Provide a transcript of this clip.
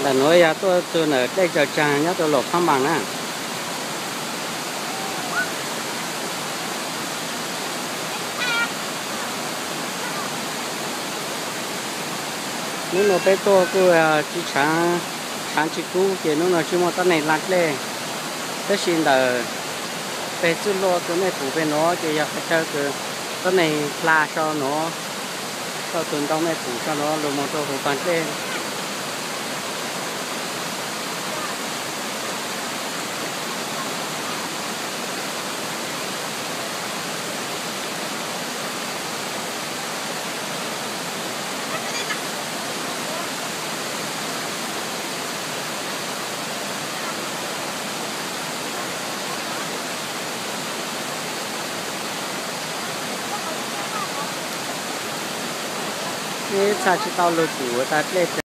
Ntawm nuav yog tuaj txug ntawm dlej Tsaws Tsaag nyob rau Luam Phab Npaas na. Nub nua peb tuaj kuj tsi tshaav, tshaav tsi kub ces nub nua tsi muaj tuab neeg laa dlej. Tab sis ntawm peg txwj luaj kws mej pum peg nuav ces yog qhov chaw kws tuab neeg hla sau nuav, tau tug ntoo mej pum sau nuav lug moog rau huv paag dlej. Ib txha tsi tau lug pum tas dlej